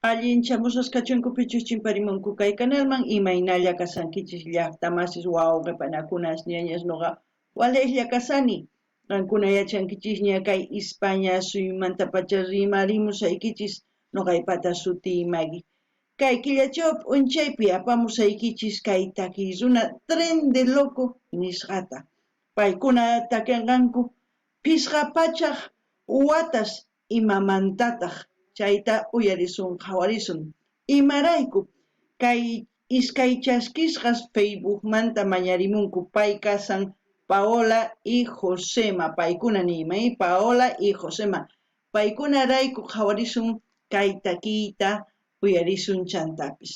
Allinchamusqas kachunku pichus chimparimunku kay canalman imaynalla kasankichis llaqta masis wawqe panakunas ñañas noqa walejlla kasani qankuna yachankichisña kay Ispaña suyumantapacha rimarimusaykichis noqaypata sutiy Magui kay killachaw p'unchaypi apamusaykichis kay takiy runa Tren de Loco nisqata paykuna takenqanku phisqa pachaj watas Imamantataj chayta uyarisun qhawarisun? Imarayku kay iskay chaskisqas Facebookmanta mañarimunku pay kasan Paola y Josema paykuna niyman Paola y Josema paykunarayku qhawarisun kay takiyta uyarisun chantapis.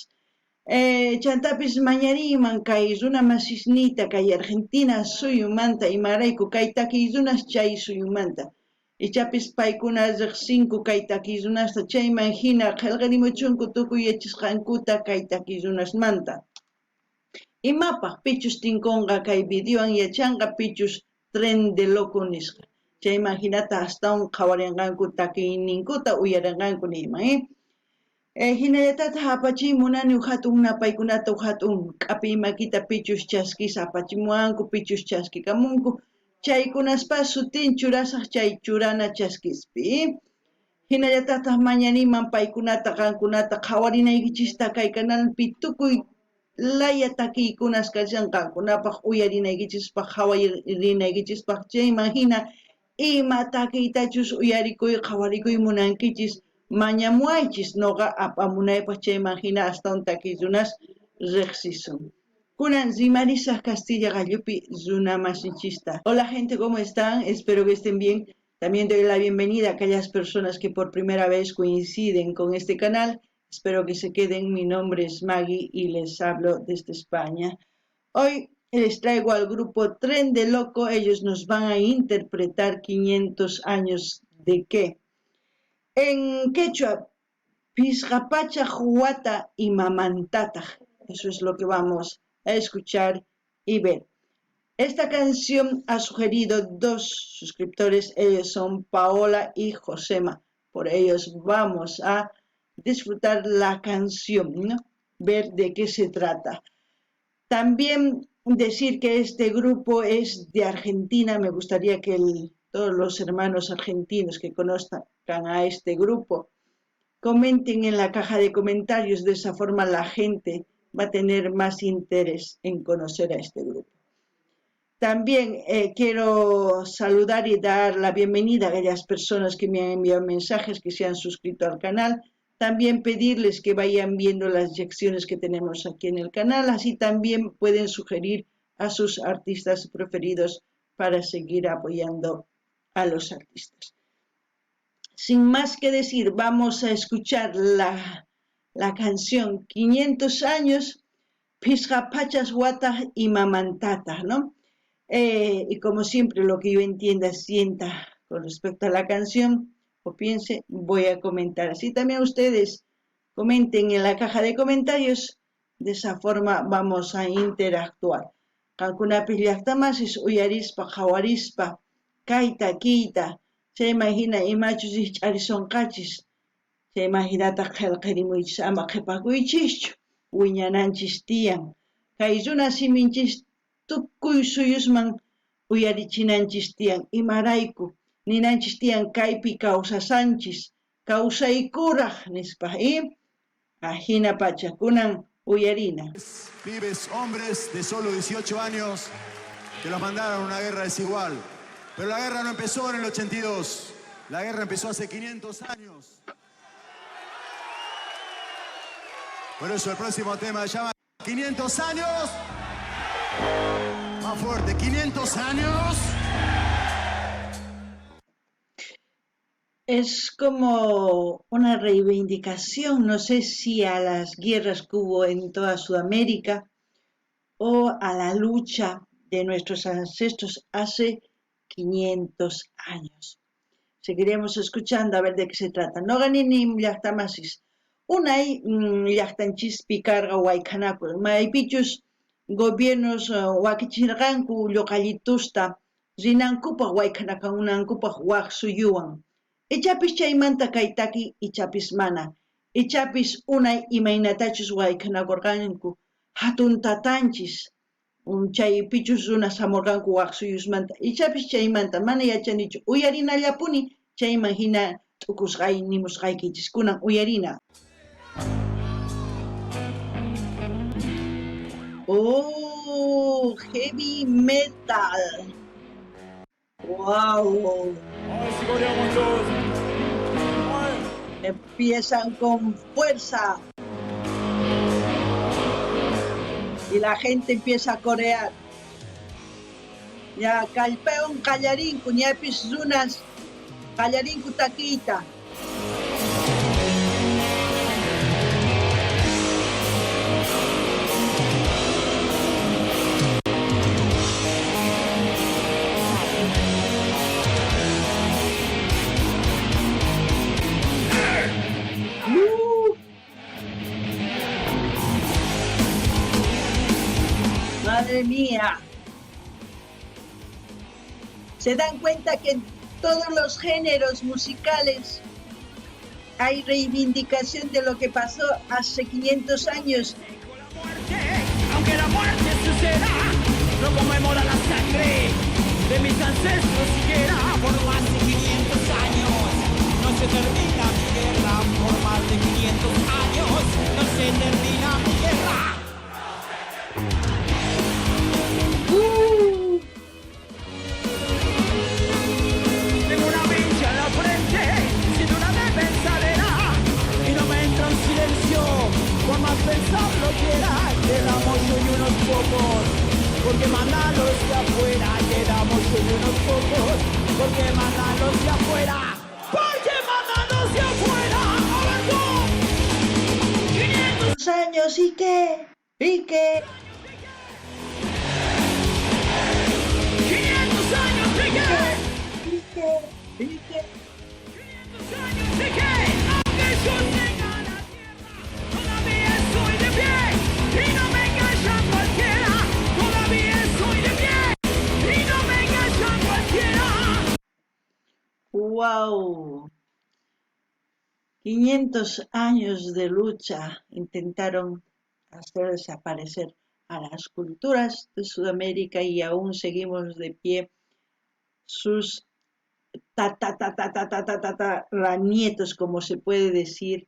Chantapis mañariyman kay runa masisniyta kay Argentina suyumanta imarayku kay takiy runas chay suyumanta Ichapis paykuna rejsinku kay takiy runasta, chayman jina qhelqarimuchunku tukuy yachasqankuta kay takiy runasmanta. Imapaj pichus tinkonqa kay videowan yachanqa pichus Tren de Loco nisqa. Chayman jinata astawan qhawarenqanku takiyninkuta uyarenqanku niyman. Jinallatataj apachiy munani uj jatun napaykunata uj jatun k'apiy makita pichus chaskis apachimuwanku, pichus chaskikamunku, chaykunaspa sutin churasaj chay churana chaskispi. Jinallatataj mañaniman paykunata qankunata qhawarinaykichista kay canalpi tukuy laya takiykunas kashan qankunapaj uyarinaykichispaj qhawarinaykichispaj chayman jina Ima takiytachus uyarikuy qhawarikuy munankichis, mañamuwaychis noqa apamunaypaj chayman jina astawan takiy runas rejsisun. Kunan rimarisaj Castilla qallupi runa masinchista. Hola gente, ¿cómo están? Espero que estén bien. También doy la bienvenida a aquellas personas que por primera vez coinciden con este canal. Espero que se queden. Mi nombre es Maggie y les hablo desde España. Hoy les traigo al grupo Tren de Loco, ellos nos van a interpretar 500 años de qué. En quechua, Phisqa pachaj wata imamantataj. Eso es lo que vamos a escuchar y ver. Esta canción ha sugerido dos suscriptores, ellos son Paola y Josema. Por ellos vamos a disfrutar la canción, ¿no? Ver de qué se trata. También decir que este grupo es de Argentina, me gustaría que todos los hermanos argentinos que conozcan a este grupo comenten en la caja de comentarios, de esa forma la gente va a tener más interés en conocer a este grupo. También quiero saludar y dar la bienvenida a aquellas personas que me han enviado mensajes, que se han suscrito al canal. También pedirles que vayan viendo las lecciones que tenemos aquí en el canal, así también pueden sugerir a sus artistas preferidos para seguir apoyando a los artistas. Sin más que decir, vamos a escuchar la canción 500 años, Phisqa pachas wata imamantataj, ¿no? Y como siempre, lo que yo entienda, sienta con respecto a la canción o piense, voy a comentar. Así también ustedes comenten en la caja de comentarios, de esa forma vamos a interactuar. Qankunapis llaqtamasis uyarispa, qhawarispa, kayta, kiyta, chayman hina imachus rikch'arisonqachis, chayman hinataq qhelqerimuychis, ama qhepakuychischu, wiñananchis tiyan. Kay runa siminchis tukuy suyusman uyarichinanchis tiyan, imarayku ninanchis tiyan kaypi kawsasanchis, kawsaykuraj nispa, i? Ajina pacha, kunan uyarina. Pibes, hombres de solo 18 años que los mandaron a una guerra desigual. Pero la guerra no empezó en el 82, la guerra empezó hace 500 años. Por eso el próximo tema se llama 500 años. Más fuerte, 500 años. Es como una reivindicación, no sé si a las guerras que hubo en toda Sudamérica o a la lucha de nuestros ancestros hace 500 años. Seguiremos escuchando a ver de qué se trata. Noqa nini llaqtamasis. Unay llaqtanchispi karqa wayk'anaku, maypichus gobiernos wakichirqanku lloqallitusta rinankupaq wayk'anakamunankupaq wak suyuwan. Ichapis chaymanta kay taki, ichapis mana. Ichapis unay imaynatachus wayk'anakorqanku jatun tatanchis, chaypichus runas jamorqanku waj suyusmanta, ichapis chaymanta, mana yachanichu, uyarinallapuni chayman jina t'ukusqay nimusqaykichis. Kunan uyarina. Oh, heavy metal. Wow. Empiezan con fuerza. Y la gente empieza a corear. Ya kallpawan qallarinku, ñapis runas qallarinku takiyta. Madre mía. Se dan cuenta que en todos los géneros musicales hay reivindicación de lo que pasó hace 500 años. Aunque la muerte suceda, no conmemora la sangre de mis ancestros siquiera. Por más de 500 años no se termina mi guerra. Por más de 500 años no se termina mi guerra. Tengo una vincha en la frente, siento una defensa y no me entra un silencio, por más pensarlo quiera, quedamos hoy unos pocos, porque mandan los de afuera, quedamos hoy unos pocos, porque mandan los de afuera, porque mandan los de afuera, a ver tú, 500 años y qué, y qué. 500 años de qué. ¿Y qué? ¿Y qué? 500 años de qué, aunque yo tenga la tierra, todavía estoy de pie y no me calla cualquiera, todavía estoy de pie y no me calla cualquiera. ¡Guau! 500 años de lucha intentaron hacer desaparecer a las culturas de Sudamérica y aún seguimos de pie sus ta, ta, ta, ta, ta, ta, ta, ta, ta, nietos, como se puede decir,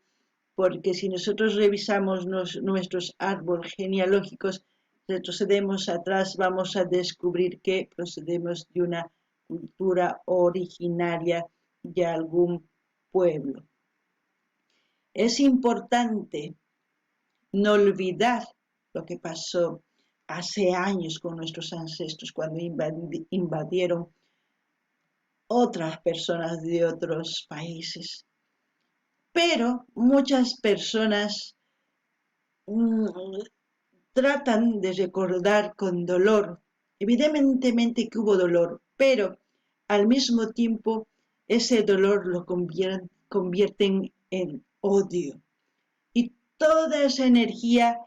porque si nosotros revisamos nuestros árboles genealógicos, retrocedemos atrás, vamos a descubrir que procedemos de una cultura originaria de algún pueblo. Es importante no olvidar lo que pasó hace años con nuestros ancestros cuando invadieron otras personas de otros países. Pero muchas personas tratan de recordar con dolor. Evidentemente que hubo dolor, pero al mismo tiempo ese dolor lo convierten en odio. Y toda esa energía,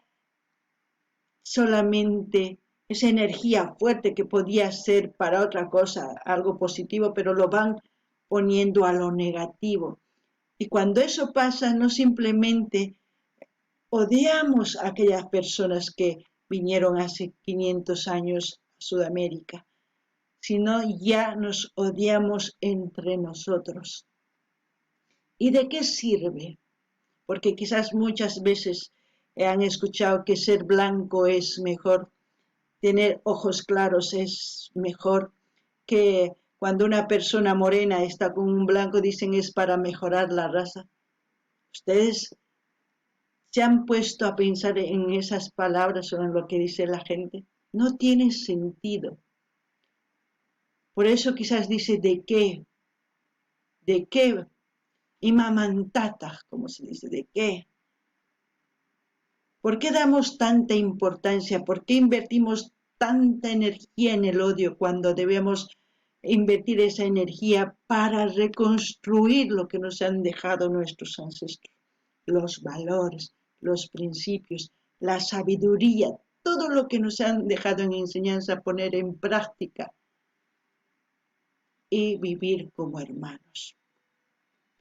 solamente esa energía fuerte que podía ser para otra cosa, algo positivo, pero lo van poniendo a lo negativo. Y cuando eso pasa, no simplemente odiamos a aquellas personas que vinieron hace 500 años a Sudamérica, sino ya nos odiamos entre nosotros. ¿Y de qué sirve? Porque quizás muchas veces han escuchado que ser blanco es mejor, tener ojos claros es mejor, que cuando una persona morena está con un blanco dicen es para mejorar la raza. ¿Ustedes se han puesto a pensar en esas palabras o en lo que dice la gente? No tiene sentido. Por eso quizás dice, ¿de qué? ¿De qué? Imamantata, como se dice, ¿de qué? ¿Por qué damos tanta importancia? ¿Por qué invertimos tanta energía en el odio cuando debemos invertir esa energía para reconstruir lo que nos han dejado nuestros ancestros? Los valores, los principios, la sabiduría, todo lo que nos han dejado en enseñanza poner en práctica y vivir como hermanos.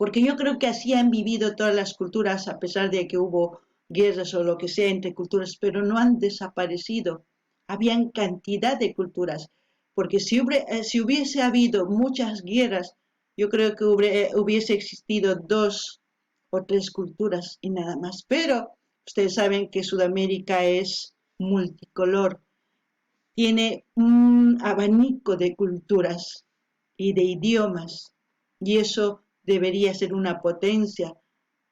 Porque yo creo que así han vivido todas las culturas, a pesar de que hubo guerras o lo que sea entre culturas, pero no han desaparecido. Habían cantidad de culturas, porque si hubiese habido muchas guerras, yo creo que hubiese existido 2 o 3 culturas y nada más. Pero ustedes saben que Sudamérica es multicolor, tiene un abanico de culturas y de idiomas, y eso debería ser una potencia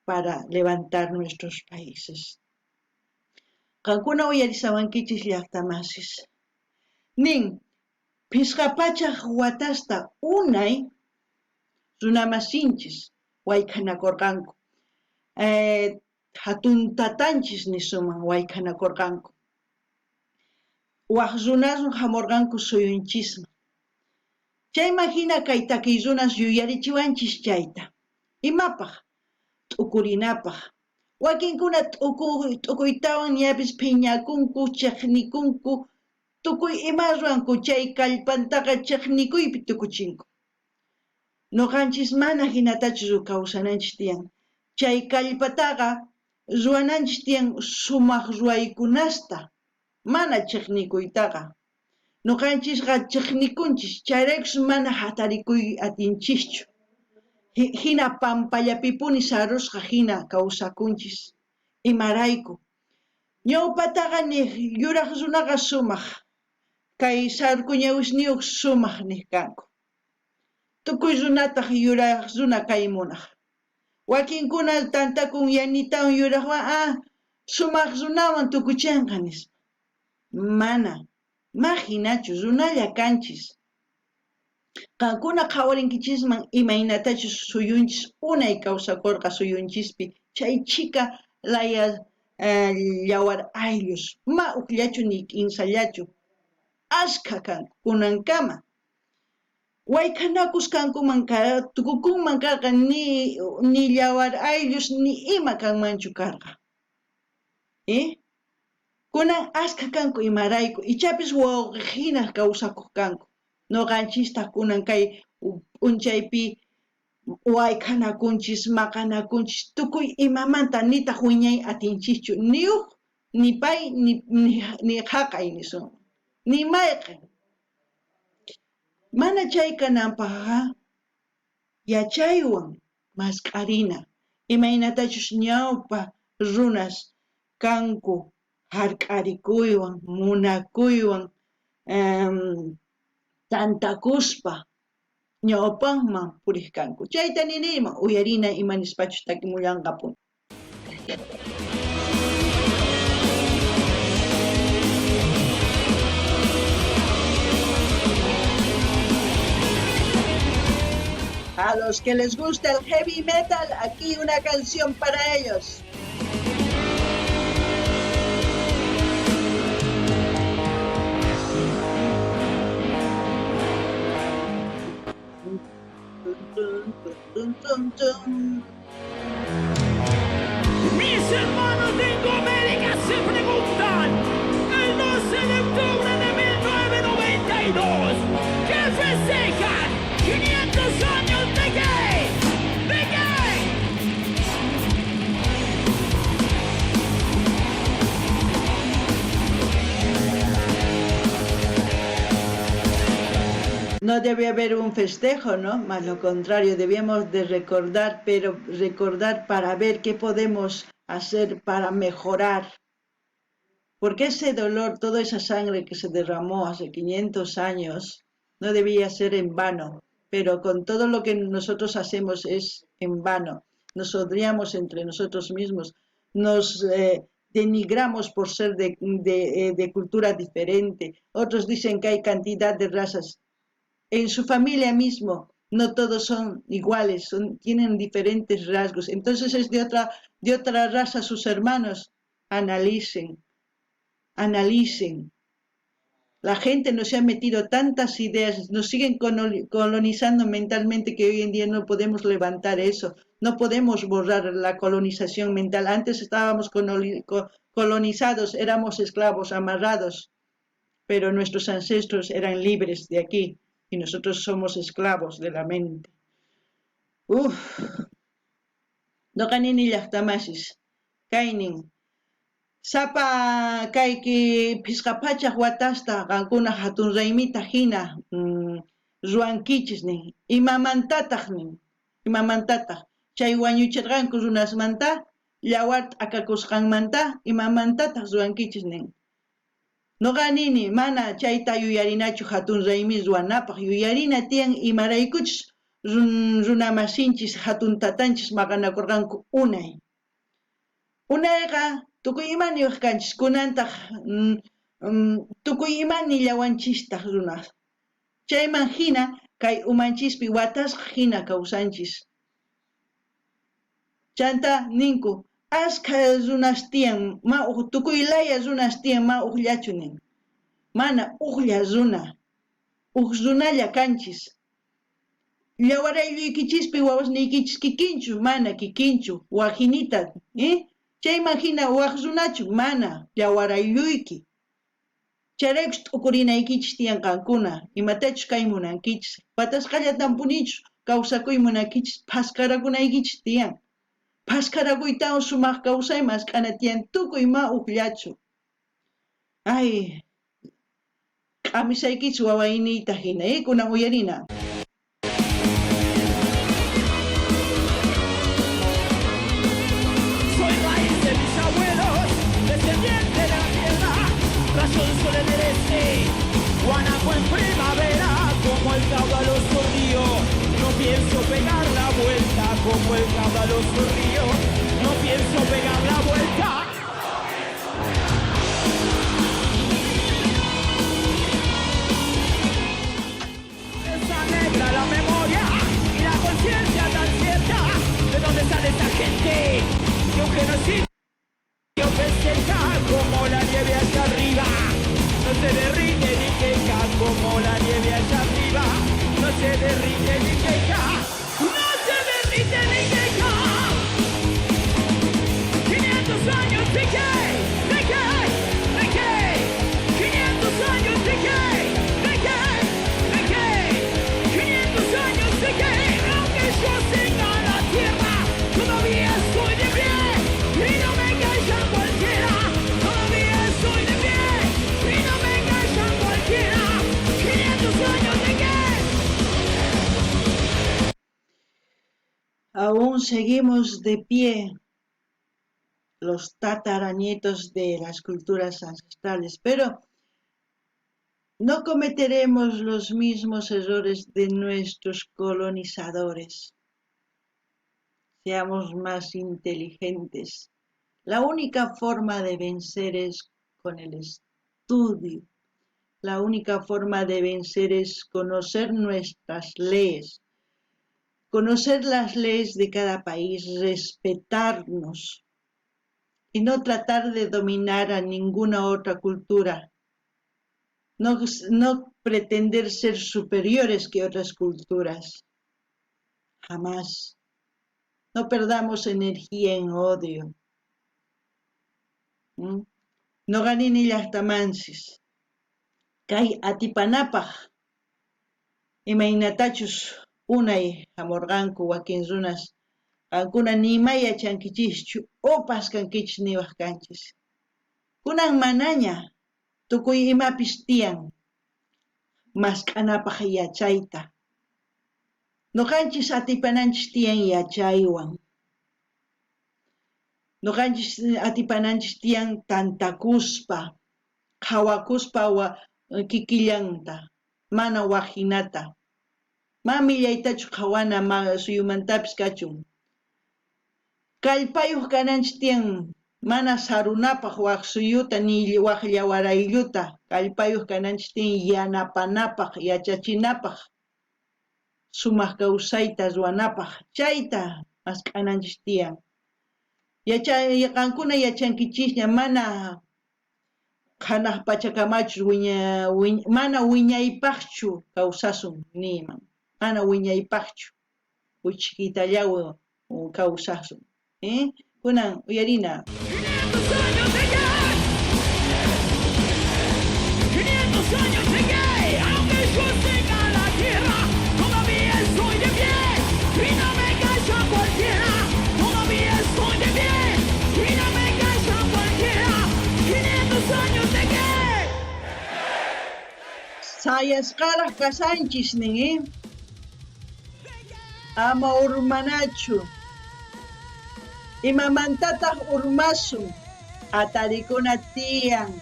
para levantar nuestros países. Qankuna uyarisawankichis llaqtamasis. Nin, phisqa pachaj watasta unay runamasinchis wayk'anakorqanku. Hatun tatanchis nisuman wayk'anakorqanku. Waj runaswan hamorqanku suyunchisman. Chayman hina kay takiy runas yuyarichiwanchis chayta. Imapaj? T'ukurinapaj. Wakinkuna t'ukuytawan ñapis phiñakunku, chejnikunku, tukuy ima ruwanku chay kallpantaqa chejnikuypi tukuchinku. Noqanchis mana hinatachu kawsananchis tiyan. Chay kallpataqa ruwananchis tiyan sumaq ruwaykunasta, mana chejnikuytaqa. Noqanchisqa chejnikunchis, chayraykus mana hatarikuy atinchischu. Hina pampallapipuni sarusqa hina kawsakunchis. Imarayku. Ñawpataqa niq yuraq runaqa sumaq, kay sarkuñawisniyuq sumaq niq kanku. Tukuy runataq yuraq runa kay munaq. Wakinkuna tantakun yanitawan yuraqwan, sumaq runawan tukuchinqa nispa. Mana, ma hinachu, runalla kanchis. Qankuna qhawarinkichisman imaynatachus suyunchis unay kawsakurqa suyunchispi chay chhika laya yawar ayllus, ma ujllachu ni k'insallachu, ashkha kanku kunankama. Wayk'anakus kankuman tukukunman karqa ni yawar ayllus ni ima kanmanchu karqa. Kunan ashkha kanku imarayku, ichapis wawqi hina kawsakuq kanku. Noqanchistaq kunan kay p'unchaypi wayk'anakunchis, maqanakunchis, tukuy imamanta nitaq wiñay atinchischu, ni uj, ni pay, ni jaqay nisun, ni mayqen. Mana chay kananpaqqa yachaywan mask'arina, imaynatachus ñawpa runas kanku hark'arikuywan, munakuywan, tantakuspa ñawpaqman puriq kanku. Chayta niniyman uyarina ima nispachus takimullanqapuni. A los que les gusta el heavy metal, aquí una canción para ellos. Mis hermanos de Indoamérica se preguntan, el 12 de octubre de 1992, ¿qué festejan? ¿500 años de qué? ¿De qué? No debe haber un festejo, ¿no? Más lo contrario, debíamos de recordar, pero recordar para ver qué podemos hacer para mejorar. Porque ese dolor, toda esa sangre que se derramó hace 500 años, no debía ser en vano. Pero con todo lo que nosotros hacemos es en vano. Nos odiamos entre nosotros mismos, nos denigramos por ser de cultura diferente. Otros dicen que hay cantidad de razas. En su familia mismo, no todos son iguales, tienen diferentes rasgos. Entonces es de otra raza sus hermanos. Analicen, analicen. La gente nos ha metido tantas ideas, nos siguen colonizando mentalmente que hoy en día no podemos levantar eso, no podemos borrar la colonización mental. Antes estábamos colonizados, éramos esclavos, amarrados, pero nuestros ancestros eran libres de aquí y nosotros somos esclavos de la mente. Uf. Noqa nini llajtamasis, kaynin, sapa kayki phisqa phachaj watasta qankuna jatun raymita jina ruwankichis nin. Imamantataj nin? Imamantataj? Chay wañucherqanku runasmanta, yawar t'akakusqanmanta, imamantataj ruwankichis nin. Noqa nini, mana chayta yuyarinachu jatun raymi ruwanapaj, yuyarina tiyan imaraykuchus runamasinchis jatun tatanchis maqanakorqanku unay. Unayqa tukuy ima niwaj kanchis, kunantaj tukuy ima nillawanchistaj runas. Chayman jina kay umanchispi watasqa jina kawsanchis. Chantá ninku, Ashkha runas tiyan, ma uj tukuy laya runas tiyan, ma ujllachu nin. Mana ujlla runa, uj runalla kanchis. Llawaraylluyquichispi wawasniyquichis kikinchu? Mana kikinchu. Wajinita, eh? Chayman jina waj runachu? Mana, llawaraylluyki. Chayraykus t'ukurinaykichis tiyan qankuna, imatachus kay munankichis, watasqallatampunichus kawsakuy munankichis, phaskarakunaykichis tiyan. Phaskarakuytawan sumaq kawsay mask'ana tiyan tukuy ma ujllachu. Ay, k'amisaykichis wawayniyta jina, eh, kunan uyarina. Soy raíz de mis abuelos, descendiente de la tierra, rayo de sol en el este, guanaco en primavera, como el caudaloso río, no pienso pegar la vuelta, como el caudaloso río, no pienso pegar la vuelta. Esa negra la memoria y la conciencia tan cierta. ¿De dónde sale esa gente que un genocidio festeja como la nieve allá arriba? No se derrite ni queja como la nieve allá arriba. No se derrite ni queja. No se derrite ni queja. 500 años de qué, de qué, de qué. 500 años de qué, de qué, de qué. 500 años de qué, aunque yo tenga la tierra, todavía estoy de pie y no me callan cualquiera. Todavía estoy de pie y no me callan cualquiera. 500 años de qué. Aún seguimos de pie los tataranietos de las culturas ancestrales, pero no cometeremos los mismos errores de nuestros colonizadores. Seamos más inteligentes. La única forma de vencer es con el estudio. La única forma de vencer es conocer nuestras leyes, conocer las leyes de cada país, respetarnos y no tratar de dominar a ninguna otra cultura. No, no pretender ser superiores que otras culturas. Jamás. No perdamos energía en odio. Noqa nini llajtamansis. Kay atipanapaj imaynatachus unay jamorqanku wakin runas, qankuna nima yachankichischu, upas kankichis niwaj kanchis. Kunan manaña tukuy imapis tiyan mask'anapaj yachayta. Noqanchis atipananchis tiyan yachaywan. Noqanchis atipananchis tiyan tantakuspa, qhawakuspa kikillanta, mana wajinata. Ma millaytachu qhawana ma suyumantapis kachun. Kallpayuq kananchis tiyan mana sarunapaj waj suyuta ni waj llawaraylluta. Kallpayuq kananchis tiyan yanapanapaj, yachachinapaj, sumaq kawsayta ruwanapaj. Chayta mask'ananchis tiyan. Qankuna yachankichisña mana janaj pachakamachus mana wiñaypajchu kawsasun niyman, mana wiñaypajchu uchkitallawan kawsasun. Kunan uyarina. 500 años de qué, 500 años de qué, aunque yo tenga la tierra, todavía estoy de pie y no me calla cualquiera. Todavía Sayasqaraj kashanchis nin, eh? Ama urmanachu. Imamantataj urmasun? Atarikuna tiyan.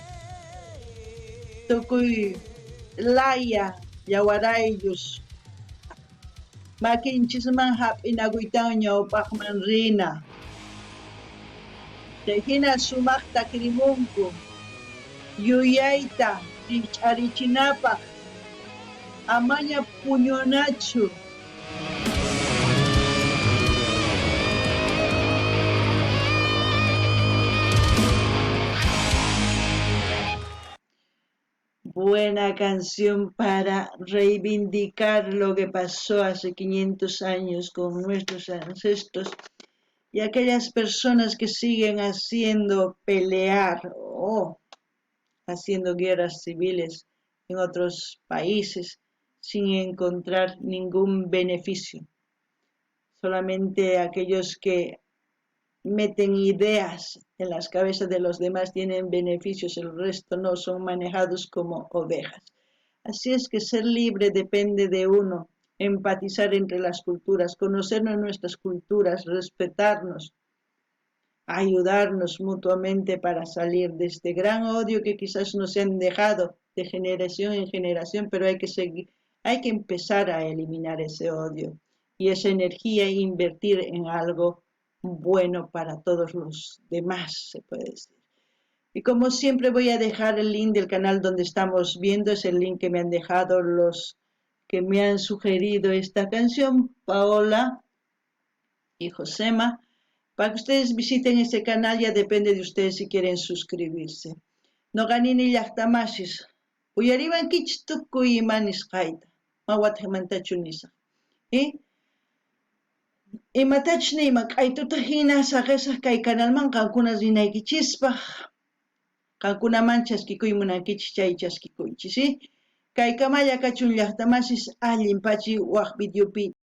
Tukuy laya yawarayllus makinchisman jap'inakuytawan ñawpajman rina. Chay jina sumajta kirimunku yuyayta rijch'arichinapaj, amaña puñunachu. Buena canción para reivindicar lo que pasó hace 500 años con nuestros ancestros y aquellas personas que siguen haciendo pelear o haciendo guerras civiles en otros países sin encontrar ningún beneficio. Solamente aquellos que meten ideas en las cabezas de los demás tienen beneficios, el resto no, son manejados como ovejas. Así es que ser libre depende de uno, empatizar entre las culturas, conocernos nuestras culturas, respetarnos, ayudarnos mutuamente para salir de este gran odio que quizás nos han dejado de generación en generación, pero hay que seguir, hay que empezar a eliminar ese odio y esa energía e invertir en algo bueno para todos los demás, se puede decir. Y como siempre voy a dejar el link del canal donde estamos viendo, es el link que me han dejado los que me han sugerido esta canción, Paola y Josema, para que ustedes visiten ese canal, ya depende de ustedes si quieren suscribirse. Noqa nini llajtamasis, uyariwankichis tukuy ima nisqayta, ma watejmantachu nisaj. ¿Eh? Imatachus niyman, k'aytuta jina saqesaj kay canalman qankuna rinaykichispaj. Qankunaman chaskikuy munankichis chay chaskikuychis. ¿Sí? Kaykamalla kachun llajtamasis, allin pachi waj videopi.